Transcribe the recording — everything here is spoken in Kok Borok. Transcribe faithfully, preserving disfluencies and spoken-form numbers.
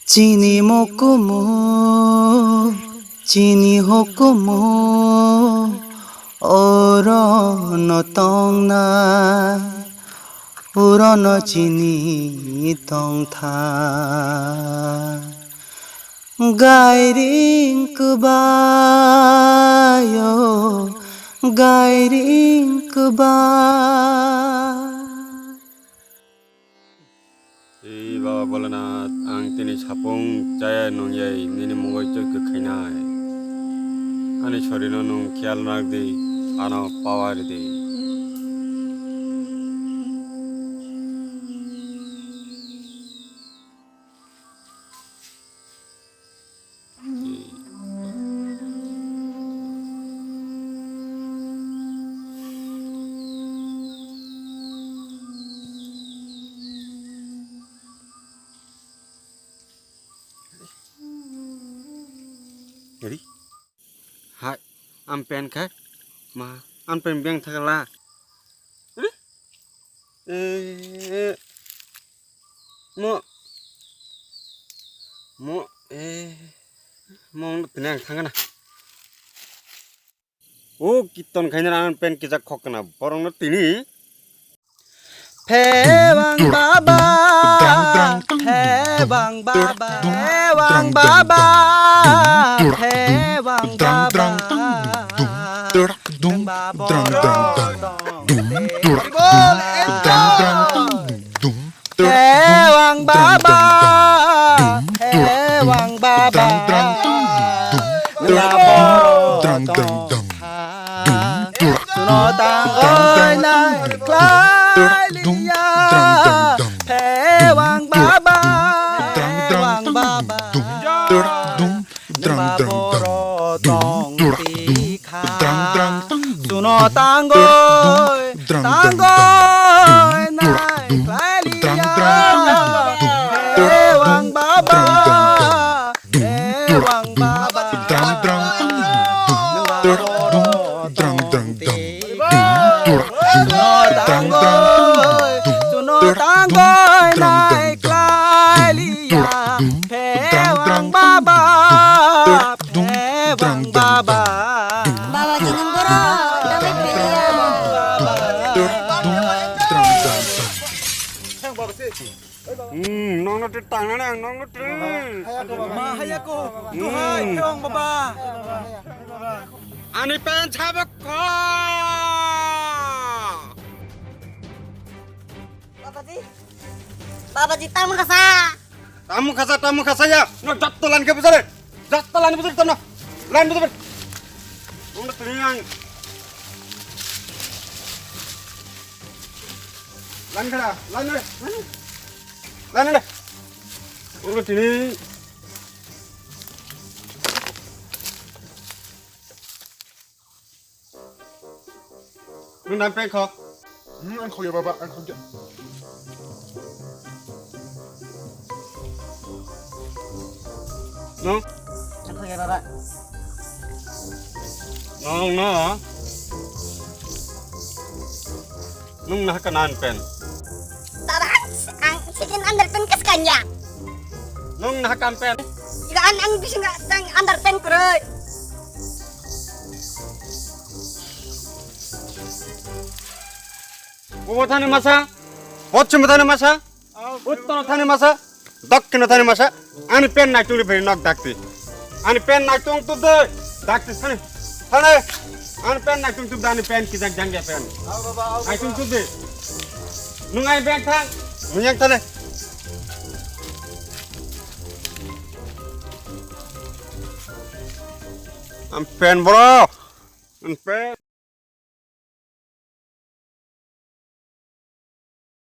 Chini mokumu, chini hukumu, oro no tongnai, oro no chini tongtha. Gairing kwbaio, gairing kwbai. Ei Baba Bholanath, ang tini sapung chaya nungyai nini mungoi twi kwkhainai. Ani sorino nwng khiyal nak di, ano power di. Ready? Hai, ang pen khe ma, ang pen beng thakla. Ready? Eh, mo, mo, eh, mo, tini ang thangana. O kiton khaina ang pen kijak khok kana borok no tini. Phewang baba, phewang baba, phewang baba, phewang baba. Hewang baba, hewang baba, naboro tongkha. Suno tangoi nai khlai liya. Hewang baba, hewang baba. Drang, drang, drang. Drang, drang, drang. Drang, drang, drang. Suno tangoi, tangoi nai khlai liya. Hewang baba, hewang baba. Drang, drang, drang. Suno tangoi, suno tangoi nai khlai liya. Hewang baba, hewang baba. Baba, tini borok, tangoi khlai liya. Hmm, nongno twi tangnani ang nongno twi. Ma haya ko, duhai phewang baba. Ani pen sabak ko. Babaji, babaji, tamo khasa. Tamo khasa, tamo khasa ya. No jatto lan ke bujare. Jatto lan bujare tano. Lan bujare. Nongno twi ang. Lan khara, lan re, lan re. Lan re. Ulo tini. Nung nang peng kho. Hmm, ang khoya baba, ang khoya. No? Ang khoya baba. No, no. Nung nah kanan pen. Baba, ang second underpant kas kanya. Nung nah kan pen. Ila an ang bising ang underpant kuroi. Ubo thani masa, pochchim thani masa, uttor thani masa, dokkin thani masa, ani pen nai tuli bhai nok dakti. Ani pen nai tung tu de, dakti thani, thani. Ani pen nai tung tu de, ani pen kijak jangya pen. Nai tung tu de. Nung ai beng thang, nung yang thani. Am pen bro, am pen.